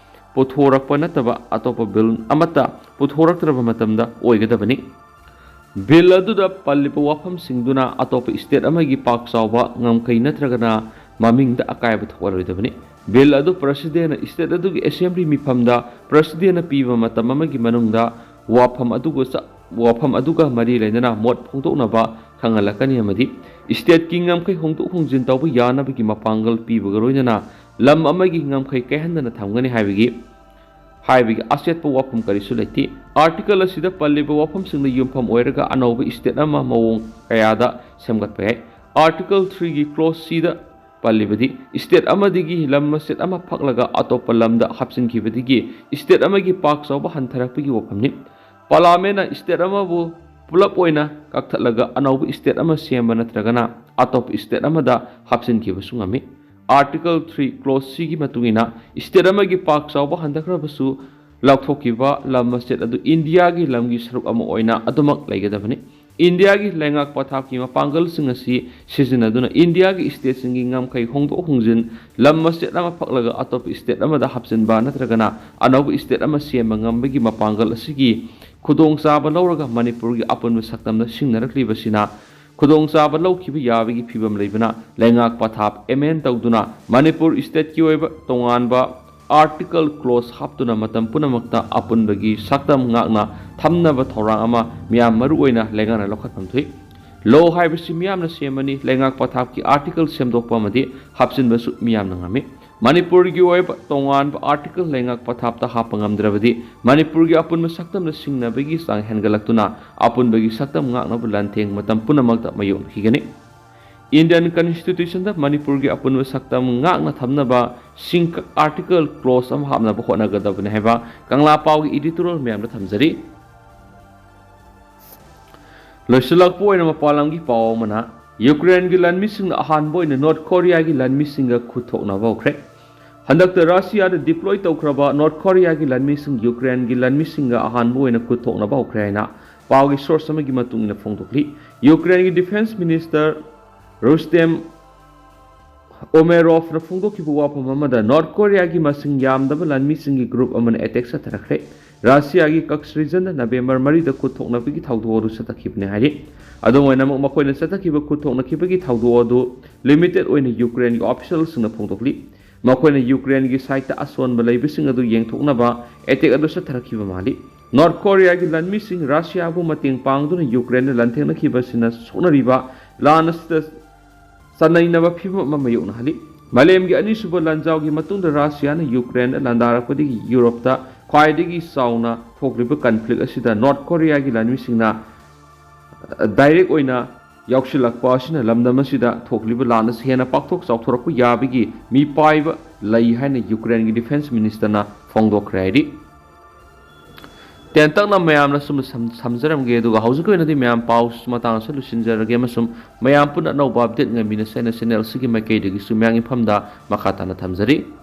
ꯄꯨꯊꯣꯔꯛꯄ ꯅꯠꯇꯕ ꯑꯇꯣꯞꯄ bill ꯑꯃꯠꯇ ꯄꯨꯊꯣꯔꯛꯇ꯭ꯔꯕ ꯃꯇꯝꯗ ꯑꯣꯏꯒꯗꯕꯅꯤ꯫ ꯕꯤꯜ ꯑꯗꯨꯗ ꯄꯜꯂꯤꯕ ꯋꯥꯐꯝꯁꯤꯡꯗꯨꯅ ꯑꯇꯣꯞꯄ ꯁ꯭ꯇꯦꯠ ꯑꯃꯒꯤ ꯄꯥꯛ ꯆꯥꯎꯕ, ꯉꯝꯈꯩ ꯅꯠꯇ꯭ꯔꯒꯅ ꯃꯃꯤꯡꯗ ꯑꯀꯥꯏꯕ ꯊꯣꯛꯍꯜꯂꯣꯏꯗꯕꯅꯤ꯫ ꯕꯤꯜ ꯑꯗꯨ ꯄ꯭ꯔꯁꯤꯗꯦꯟꯅ ꯁ꯭ꯇꯦꯠ ꯑꯗꯨꯒꯤ ꯑꯦꯁꯦꯝꯕ꯭ꯂꯤ ꯃꯤꯐꯝꯗ ꯄ꯭ꯔꯁꯤꯗꯦꯟꯅ ꯄꯤꯕ ꯃꯇꯝ ꯑꯃꯒꯤ ꯃꯅꯨꯡꯗ ꯋꯥꯐꯝ ꯑꯗꯨꯒ ꯆ-, ꯋꯥꯐꯝ ꯑꯗꯨꯒ ꯃꯔꯤ ꯂꯩꯅꯅ ꯃꯣꯠ ꯐꯣꯡꯗꯣꯛꯅꯕ ꯈꯪꯍꯜꯂꯛꯀꯅꯤ ꯑꯃꯗꯤ ꯁ꯭ꯇꯦꯠꯀꯤ ꯉꯝꯈꯩ ꯍꯣꯡꯗꯣꯛ ꯍꯣꯡꯖꯤꯟ ꯇꯧꯕ ꯌꯥꯅꯕꯒꯤ ꯃꯄꯥꯡꯒꯜ ꯄꯤꯕꯒ ꯂꯣꯏꯅꯅ ꯂꯝ ꯑꯃꯒꯤ ꯉꯝꯈꯩ ꯀꯥꯏꯍꯟꯗꯅ ꯊꯝꯒꯅꯤ ꯍꯥꯏꯕꯒꯤ ꯍꯥꯏꯕꯒꯤ ꯑꯆꯦꯠꯄ ꯋꯥꯐꯝ ꯀꯔꯤꯁꯨ ꯂꯩꯇꯦ꯫ ꯑꯥꯔꯇꯤꯀꯜ ꯑꯁꯤꯗ ꯄꯜꯂꯤꯕ ꯋꯥꯐꯝꯁꯤꯡꯗ ꯌꯨꯝꯐꯝ ꯑꯣꯏꯔꯒ ꯑꯅꯧꯕ ꯁ꯭ꯇꯦꯠ ꯑꯃ ꯃꯑꯣꯡ ꯀꯌꯥꯗ ꯁꯦꯝꯒꯠꯄ ꯌꯥꯏ꯫ ꯑꯥꯔꯇꯤꯀꯜ ꯊ꯭ꯔꯤꯒꯤ ꯀ꯭ꯂꯣꯖ ꯁꯤꯗ ꯄꯜꯂꯤꯕꯗꯤ, ꯁ꯭ꯇꯦꯠ ꯑꯃꯗꯒꯤ ꯂꯝ ꯃꯆꯦꯠ ꯑꯃ ꯐꯛꯂꯒ ꯑꯇꯣꯞꯄ ꯂꯝꯗ ꯍꯥꯞꯆꯤꯟꯈꯤꯕꯗꯒꯤ ꯁ꯭ꯇꯦꯠ ꯑꯃꯒꯤ ꯄꯥꯛ ꯆꯥꯎꯕ ꯍꯟꯊꯔꯛꯄꯒꯤ ꯋꯥꯐꯝꯅꯤ꯫ ꯄꯥꯔꯂꯥꯃꯦꯟꯅ ꯁ꯭ꯇꯦꯠ ꯑꯃꯕꯨ ꯄꯨꯂꯞ ꯑꯣꯏꯅ ꯀꯛꯊꯠꯂꯒ ꯑꯅꯧꯕ ꯁ꯭ꯇꯦꯠ ꯑꯃ ꯁꯦꯝꯕ ꯅꯠꯇ꯭ꯔꯒꯅ ꯑꯇꯣꯞꯄ ꯁ꯭ꯇꯦꯠ ꯑꯃꯗ ꯍꯥꯞꯆꯤꯟꯈꯤꯕꯁꯨ ꯉꯝꯃꯤ꯫ ꯑꯥꯔꯇꯤꯀꯜ ꯊ꯭ꯔꯤ ꯀ꯭ꯂꯣꯖ ꯁꯤꯒꯤ ꯃꯇꯨꯡ ꯏꯟꯅ, ꯁ꯭ꯇꯦꯠ ꯑꯃꯒꯤ ꯄꯥꯛ ꯆꯥꯎꯕ ꯍꯟꯊꯈ꯭ꯔꯕꯁꯨ, ꯂꯧꯊꯣꯛꯈꯤꯕ ꯂꯝ ꯃꯆꯦꯠ ꯑꯗꯨ ꯏꯟꯗꯤꯌꯥꯒꯤ ꯂꯝꯒꯤ ꯁꯔꯨꯛ ꯑꯃ ꯑꯣꯏꯅ ꯑꯗꯨꯃꯛ ꯂꯩꯒꯗꯕꯅꯤ꯫ ꯏꯟꯗꯤꯌꯥꯒꯤ ꯂꯩꯉꯥꯛ ꯄꯊꯥꯞꯀꯤ ꯃꯄꯥꯡꯒꯜꯁꯤꯡ ꯑꯁꯤ ꯁꯤꯖꯤꯟꯅꯗꯨꯅ ꯏꯟꯗꯤꯌꯥꯒꯤ ꯁ꯭ꯇꯦꯠꯁꯤꯡꯒꯤ ꯉꯝꯈꯩ ꯍꯣꯡꯗꯣꯛ ꯍꯣꯡꯖꯤꯟ, ꯂꯝ ꯃꯆꯦꯠ ꯑꯃ ꯐꯛꯂꯒ ꯑꯇꯣꯞꯄ ꯁ꯭ꯇꯦꯠ ꯑꯃꯗ ꯍꯥꯞꯆꯤꯟꯕ ꯅꯠꯇ꯭ꯔꯒꯅ ꯑꯅꯧꯕ ꯁ꯭ꯇꯦꯠ ꯑꯃ ꯁꯦꯝꯕ ꯉꯝꯕꯒꯤ ꯃꯄꯥꯡꯒꯜ ꯑꯁꯤꯒꯤ ꯈꯨꯗꯣꯡꯆꯥꯕ ꯂꯧꯔꯒ ꯃꯅꯤꯄꯨꯔꯒꯤ ꯑꯄꯨꯟꯕ ꯁꯛꯇꯝꯗ ꯁꯤꯡꯅꯔꯛꯂꯤꯕꯁꯤꯅ ꯈꯨꯗꯣꯡꯆꯥꯕ ꯂꯧꯈꯤꯕ ꯌꯥꯕꯒꯤ ꯐꯤꯕꯝ ꯂꯩꯕꯅ ꯂꯩꯉꯥꯛ ꯄꯊꯥꯞ ꯑꯦꯃꯦꯟ ꯇꯧꯗꯨꯅ ꯃꯅꯤꯄꯨꯔ ꯁ꯭ꯇꯦꯠꯀꯤ ꯑꯣꯏꯕ ꯇꯣꯉꯥꯟꯕ ꯑꯥꯔꯇꯤꯀꯜ ꯀ꯭ꯂꯣꯖ ꯍꯥꯞꯇꯨꯅ ꯃꯇꯝ ꯄꯨꯝꯅꯃꯛꯇ ꯑꯄꯨꯟꯕꯒꯤ ꯁꯛꯇꯝ ꯉꯥꯛꯅ ꯊꯝꯅꯕ ꯊꯧꯔꯥꯡ ꯑꯃ ꯃꯤꯌꯥꯝ ꯃꯔꯨ ꯑꯣꯏꯅ ꯂꯩꯉꯥꯛꯅ ꯂꯧꯈꯠꯐꯝ ꯊꯣꯛꯏ꯫ ꯂꯣ ꯍꯥꯏꯕꯁꯤ ꯃꯤꯌꯥꯝꯅ ꯁꯦꯝꯕꯅꯤ, ꯂꯩꯉꯥꯛ ꯄꯊꯥꯞꯀꯤ ꯑꯥꯔꯇꯤꯀꯜ ꯁꯦꯝꯗꯣꯛꯄ ꯑꯃꯗꯤ ꯍꯥꯞꯆꯤꯟꯕꯁꯨ ꯃꯤꯌꯥꯝꯅ ꯉꯝꯃꯤ꯫ ꯃꯅꯤꯄꯨꯔꯒꯤ ꯑꯣꯏꯕ ꯇꯣꯉꯥꯟꯕ ꯑꯥꯔꯇꯤꯀꯜ ꯂꯩꯉꯥꯛ ꯄꯊꯥꯞꯇ ꯍꯥꯞꯄ ꯉꯝꯗ꯭ꯔꯕꯗꯤ ꯃꯅꯤꯄꯨꯔꯒꯤ ꯑꯄꯨꯟꯕ ꯁꯛꯇꯝꯗ ꯁꯤꯡꯅꯕꯒꯤ ꯆꯥꯡ ꯍꯦꯟꯒꯠꯂꯛꯇꯨꯅ ꯑꯄꯨꯟꯕꯒꯤ ꯁꯛꯇꯝ ꯉꯥꯛꯅꯕ ꯂꯥꯟꯊꯦꯡ ꯃꯇꯝ ꯄꯨꯝꯅꯃꯛꯇ ꯃꯥꯌꯣꯛꯅꯈꯤꯒꯅꯤ꯫ ꯏꯟꯗꯤꯌꯟ ꯀꯟꯁꯇꯤꯇ꯭ꯌꯨꯁꯟꯗ ꯃꯅꯤꯄꯨꯔꯒꯤ ꯑꯄꯨꯟꯕ ꯁꯛꯇꯝ ꯉꯥꯛꯅ ꯊꯝꯅꯕ ꯁꯤꯡꯀꯛ ꯑꯥꯔꯇꯤꯀꯜ ꯀ꯭ꯂꯣꯖ ꯑꯃ ꯍꯥꯞꯅꯕ ꯍꯣꯠꯅꯒꯗꯕꯅꯤ ꯍꯥꯏꯕ ꯀꯪꯂꯥ ꯄꯥꯎꯒꯤ ꯏꯗꯤꯇꯣꯔꯤꯌꯦꯜ ꯃꯌꯥꯝꯗ ꯊꯝꯖꯔꯤ꯫ ꯂꯣꯏꯁꯤꯜꯂꯛꯄ ꯑꯣꯏꯅ ꯃꯄꯥꯟ ꯂꯝꯒꯤ ꯄꯥꯎ ꯑꯃꯅ, ꯌꯨꯀ꯭ꯔꯦꯟꯒꯤ ꯂꯥꯟꯃꯤꯁꯤꯡꯅ ꯑꯍꯥꯟꯕ ꯑꯣꯏꯅ ꯅꯣꯔꯠ ꯀꯣꯔꯤꯌꯥꯒꯤ ꯂꯥꯟꯃꯤꯁꯤꯡꯒ ꯈꯨꯠ ꯊꯣꯛꯅꯕ ꯍꯧꯈ꯭ꯔꯦ꯫ ꯍꯟꯗꯛꯇ ꯔꯁꯤꯌꯥꯗ ꯗꯤꯄ꯭ꯂꯣꯏ ꯇꯧꯈ꯭ꯔꯕ ꯅꯣꯔꯠ ꯀꯣꯔꯤꯌꯥꯒꯤ ꯂꯥꯟꯃꯤꯁꯤꯡ ꯌꯨꯀ꯭ꯔꯦꯟꯒꯤ ꯂꯥꯟꯃꯤꯁꯤꯡꯒ ꯑꯍꯥꯟꯕ ꯑꯣꯏꯅ ꯈꯨꯠ ꯊꯣꯛꯅꯕ ꯍꯧꯈ꯭ꯔꯦ ꯍꯥꯏꯅ ꯄꯥꯎꯒꯤ ꯁꯣꯔꯁ ꯑꯃꯒꯤ ꯃꯇꯨꯡ ꯏꯟꯅ ꯐꯣꯡꯗꯣꯛꯂꯤ꯫ ꯌꯨꯀ꯭ꯔꯦꯟꯒꯤ ꯗꯤꯐꯦꯟꯁ ꯃꯤꯅꯤꯁꯇꯔ ꯔꯨꯁꯇꯦꯝ ꯎꯃꯦꯔꯣꯐꯅ ꯐꯣꯡꯗꯣꯛꯈꯤꯕ ꯋꯥꯐꯝ ꯑꯃꯗ, ꯅꯣꯔꯠ ꯀꯣꯔꯤꯌꯥꯒꯤ ꯃꯁꯤꯡ ꯌꯥꯝꯗꯕ ꯂꯥꯟꯃꯤꯁꯤꯡꯒꯤ ꯒ꯭ꯔꯨꯞ ꯑꯃꯅ ꯑꯦꯇꯦꯛ ꯆꯠꯊꯔꯛꯈ꯭ꯔꯦ꯫ ꯔꯁꯤꯌꯥꯒꯤ ꯀꯛꯁ ꯔꯤꯖꯟꯗ ꯅꯕꯦꯝꯕꯔ ꯃꯔꯤꯗ ꯈꯨꯠ ꯊꯣꯛꯅꯕꯒꯤ ꯊꯧꯗꯣꯛ ꯑꯗꯨ ꯆꯠꯊꯈꯤꯕꯅꯤ ꯍꯥꯏꯔꯤ꯫ ꯑꯗꯨꯝ ꯑꯣꯏꯅꯃꯛ, ꯃꯈꯣꯏꯅ ꯆꯠꯊꯈꯤꯕ ꯈꯨꯠ ꯊꯣꯛꯅꯈꯤꯕꯒꯤ ꯊꯧꯗꯣꯛ ꯑꯗꯨ ꯂꯤꯃꯤꯇꯦꯗ ꯑꯣꯏꯅ ꯌꯨꯀ꯭ꯔꯦꯟꯒꯤ ꯑꯣꯐꯤꯁꯤꯌꯦꯜꯁꯤꯡꯅ ꯐꯣꯡꯗꯣꯛꯂꯤ꯫ ꯃꯈꯣꯏꯅ ꯌꯨꯀ꯭ꯔꯦꯟꯒꯤ ꯁꯥꯏꯠꯇ ꯑꯁꯣꯟꯕ ꯂꯩꯕꯁꯤꯡ ꯑꯗꯨ ꯌꯦꯡꯊꯣꯛꯅꯕ ꯑꯦꯇꯦꯛ ꯑꯗꯨ ꯆꯠꯊꯔꯛꯈꯤꯕ ꯃꯥꯜꯂꯤ꯫ ꯅꯣꯔꯠ ꯀꯣꯔꯤꯌꯥꯒꯤ ꯂꯥꯟꯃꯤꯁꯤꯡ ꯔꯁꯤꯌꯥꯕꯨ ꯃꯇꯦꯡ ꯄꯥꯡꯗꯨꯅ ꯌꯨꯀ꯭ꯔꯦꯟꯗ ꯂꯥꯟꯊꯦꯡꯅꯈꯤꯕꯁꯤꯅ ꯁꯣꯛꯅꯔꯤꯕ ꯂꯥꯟ ꯑꯁꯤꯗ ꯆꯥꯅꯩꯅꯕ ꯐꯤꯚꯝ ꯑꯃ ꯃꯥꯌꯣꯛꯅꯍꯜꯂꯤ꯫ ꯃꯥꯂꯦꯝꯒꯤ ꯑꯅꯤꯁꯨꯕ ꯂꯥꯟꯖꯥꯎꯒꯤ ꯃꯇꯨꯡꯗ ꯔꯁꯤꯌꯥꯅ ꯌꯨꯀ꯭ꯔꯦꯟꯗ ꯂꯥꯟꯗꯥꯔꯛꯄꯗꯒꯤ ꯌꯨꯔꯣꯞꯇ ꯈ꯭ꯋꯥꯏꯗꯒꯤ ꯆꯥꯎꯅ ꯊꯣꯛꯂꯤꯕ ꯀꯟꯐ꯭ꯂꯤꯛ ꯑꯁꯤꯗ ꯅꯣꯔꯠ ꯀꯣꯔꯤꯌꯥꯒꯤ ꯂꯥꯟꯃꯤꯁꯤꯡꯅ ꯗꯥꯏꯔꯦꯛ ꯑꯣꯏꯅ ꯌꯥꯎꯁꯤꯜꯂꯛꯄ ꯑꯁꯤꯅ ꯂꯝꯗꯝ ꯑꯁꯤꯗ ꯊꯣꯛꯂꯤꯕ ꯂꯥꯟ ꯑꯁꯤ ꯍꯦꯟꯅ ꯄꯥꯛꯊꯣꯛ ꯆꯥꯎꯊꯣꯔꯛꯄ ꯌꯥꯕꯒꯤ ꯃꯤꯄꯥꯏꯕ ꯂꯩ ꯍꯥꯏꯅ ꯌꯨꯀ꯭ꯔꯦꯟꯒꯤ ꯗꯤꯐꯦꯟꯁ ꯃꯤꯅꯤꯁꯇꯔꯅ ꯐꯣꯡꯗꯣꯛꯈ꯭ꯔꯦ ꯍꯥꯏꯔꯤ꯫ ꯇꯦꯟꯇꯛꯅ ꯃꯌꯥꯝꯅ ꯁꯨꯝ ꯁꯝ-, ꯁꯝꯖꯔꯝꯒꯦ, ꯑꯗꯨꯒ ꯍꯧꯖꯤꯛꯀꯤ ꯑꯣꯏꯅꯗꯤ ꯃꯌꯥꯝ ꯄꯥꯎ ꯃꯇꯥꯡ ꯑꯁꯤꯗ ꯂꯣꯏꯁꯤꯟꯖꯔꯒꯦ, ꯑꯃꯁꯨꯡ ꯃꯌꯥꯝ ꯄꯨꯟꯅ ꯑꯅꯧꯕ ꯑꯞꯗꯦꯠ ꯉꯥꯏꯃꯤꯟꯅꯁꯦ ꯍꯥꯏꯅ ꯆꯦꯅꯦꯜ ꯑꯁꯤꯒꯤ ꯃꯥꯏꯀꯩꯗꯒꯤꯁꯨ ꯃꯌꯥꯝꯒꯤ ꯐꯝꯗ ꯃꯈꯥ ꯇꯥꯅ ꯊꯝꯖꯔꯤ꯫